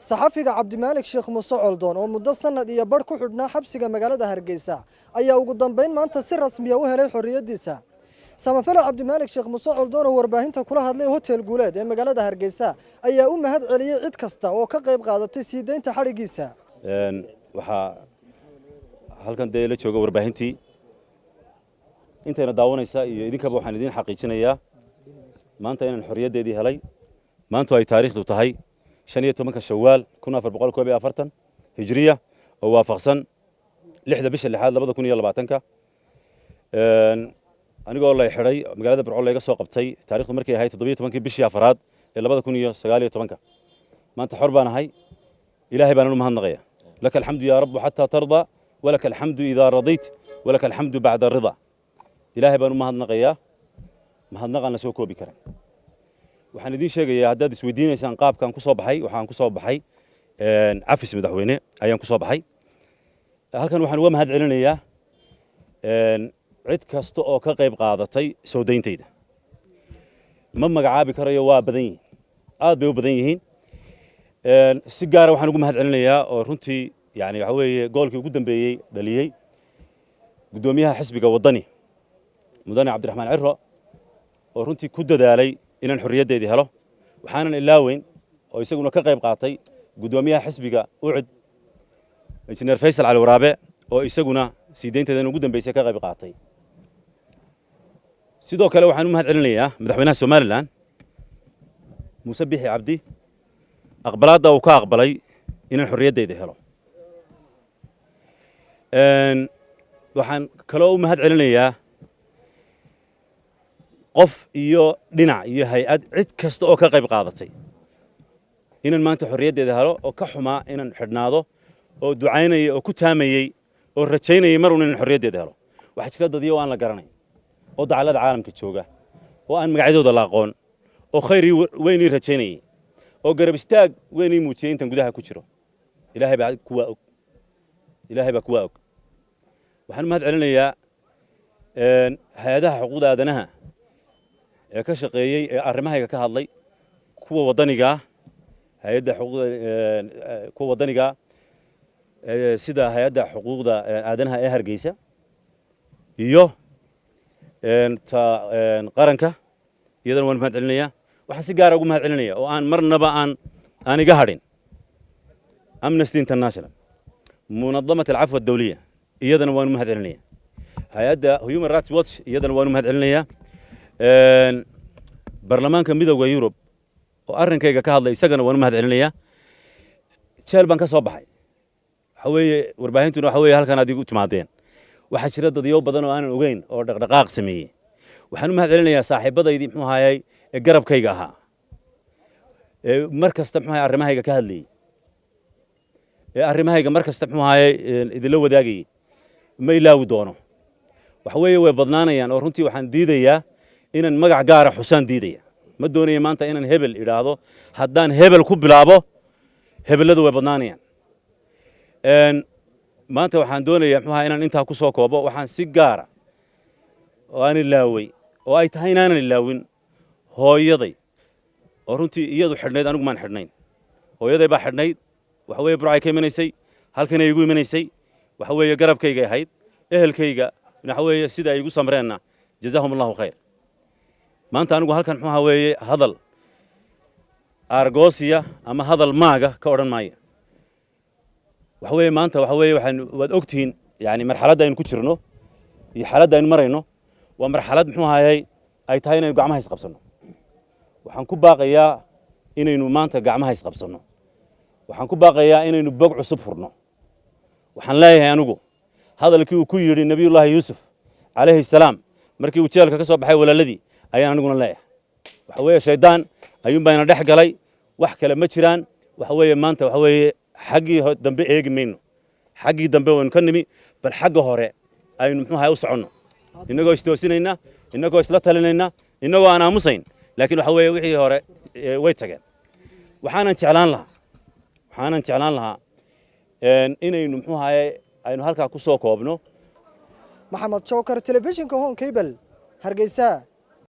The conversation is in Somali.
Saxafiga Cabdimaalik Sheekh Muuse Coldoon oo muddo sanad iyo badh ku xidhnaa xabsiga magaalada Hargeysa ayaa ugu dambeyn maanta si rasmiya u helay xorriyaddiisa. Samafale Cabdimaalik Sheekh Muuse Coldoon oo warbaahinta kula hadlay Hotel Guuleed ee magaalada Hargeysa ayaa u mahad celiyey cid kasta oo ka qayb qaadatay sii deynta xadhigiisa. Waxaa halkan dee la jooga warbaahintii intayna daawanaysa iyo idinkaba. Waxaan idiin xaqiijinayaa maanta inaan xorriyaddeedii helay. Maantu ay taariikhdu tahay 15-ka Shawaal 1441 Hijriya, oo waafaqsan 6-da bisha lixaad 2020-ka. Anigoo lay xidhay magaalada Burco, layga soo qabtay taarikhdu markay ahayd 17-kii bishii afaraad ee 2019-ka, maanta xor baan ahay. Ilaahay baanan u mahadnaqaya. لك الحمد يا رب حتى ترضى، ولك الحمد إذا رضيت، ولك الحمد بعد الرضا. Ilaahay baan u mahadnaqayaa, mahadnaqaan la soo koobi karan. Waxaan idiin sheegayaa, haddaad isweydiinaysaan qaabkaan ku soo baxay, waxaan ku soo baxay cafis madaxweyne ayaan ku soo baxay. Halkan waxaan uga mahad celinayaa cid kasta oo ka qayb qaadatay soo dayntayda. Ma magacaabi karayo, waa badan yihiin, aad bay u badan yihiin. Si gaara waxaan ugu mahad celinayaa oo runtii yani waxa weeye goolkii ugu dambeeyey dhaliyey guddoomiyaha xisbiga Waddani, mudane Cabdiraxmaan Ciro, oo runtii ku dadaalay inaan xorriyaddeedii helo. Waxaanan ilaaweyn oo isaguna ka qayb qaatay guddoomiyaha xisbiga UCID, Injineer Faysal Cali Waraabe, oo isaguna sii deynteedan ugu dambeysay ka qayb qaatay. Sidoo kale waxaan u mahad celinayaa madaxweynaha Somaliland, Muuse Bixi Cabdi, aqbalaadda uu ka aqbalay inaan xorriyaddeeda helo. Waxaan kaloo u mahad celinayaa qof iyo dhinac iyo hay-ad, cid kasta oo ka qayb qaadatay inaan maanta xorriyaddeeda helo, oo ka xumaa inaan xidhnaado, oo ducaynayay oo ku taamayey oo rajaynayay mar un inaan xorriyaddeeda helo. Waxaa jira dadyo aan la garanayn oo dacallada caalamka jooga oo aan magacyadooda la aqoon oo khayr weyn ii rajaynayay oo garab istaag weyn ii muujiyey intaan gudaha ku jiro. Ilaahay baa kuwaa og, Ilaahay baa kuwaa og. Waxaan u mahad celinayaa hay-adaha xuquuqda aadanaha ee ka shaqeeyey ee arrimahayga ka hadlay, kuwa waddanigaa, hay-adda xuquuqda, kuwa waddanigaa, sida hay-adda xuquuqda aadanaha ee Hargeysa iyo ta qaranka, iyadana waan mahad celinayaa. Waxaan si gaara ugu mahad celinaya oo aan marnaba aan iga hadhin Amnesty International, منظمة العفو الدولية, iyadana waan u mahad celinaya. Hay-adda Human Rights Watch, iyadana waan u mahad celinayaa. Baarlamaanka Midowda Yurub oo arrinkayga ka hadlay, isagana waan u mahad celinayaa. Jeel baan ka soo baxay. Waxa weeye warbaahintuna waxa weeye halkan aad igu timaadeen. Waxaa jira dadyo badan oo aanan ogeyn oo dhaqdhaqaaq sameeyey. Waxaan u mahad celinayaa saaxiibadaydii, muxuu ahaayey, ee garabkayga ahaa, ee mar kasta, muxuu ahaayey, arrimahayga ka hadlayey, ee arrimahayga mar kasta, muxuu ahaayey, idinla wadaagayey. Ma ilaawi doono. Waxa weeye way badnaanayaan oo runtii waxaan diidayaa inaan magac gaara xusaan diidaya. Ma doonayo maanta inaan hebel idhaahdo. Haddaan hebel ku bilaabo, hebelladu way badnaanayaan. Maanta waxaan doonayaa, muxuu ahaa, inaan intaa ku soo koobo. Waxaan si gaara oo aan ilaaway oo ay tahay inaanan ilaawin hooyaday, oo runtii iyadu xidhnayd, anigu maan xidhnayn, hooyaday baa xidhnayd. Waxa weeye Burcay ka imanaysay, halkanay igu imanaysay. Waxa weeye garabkaygay ahayd. Ehelkayga waxa weeye sida ay igu samreenna, جزاهم الله خير. Maanta anigu halkan, muxuu ahaa weeye, hadal aargoosiya ama hadal maaga ka odhan maayo. Waxa weeye maanta waxa weeye waxaan waad ogtihiin yani marxaladda aynu ku jirno iyo xaaladda aynu marayno waa marxalad, muxuu ahaayey, ay tahay inaynu gacmaha isqabsanno. Waxaan ku baaqayaa inaynu maanta gacmaha isqabsanno. Waxaan ku baaqayaa inaynu bog cusub furno. Waxaan leeyahay anigu hadalkii uu ku yidhi Nebiyullaahi Yuusuf calayhi salaam markii uu jeelka ka soo baxay walaaladii ayaan aniguna leeyahay. Waxa weeye shaydaan ayuun baa ina dhex galay, wax kale ma jiraan. Waxa weeye maanta waxa weeye xaggii dambe eegi mayno, xaggii dambe waynu ka nimi, bal xagga hore aynu, muxuu ahay, u soconno, innagoo istoosinayna, innagoo isla talinayna, innagoo aan aamusayn. Laakiin waxa weeye wixii hore way tageen. Waxaanan jeclaan lahaa inaynu, muxuu ahaye, aynu halkaa ku soo koobno. Maxamed Jookar, telefishinka Horn Cable, Hargeysa.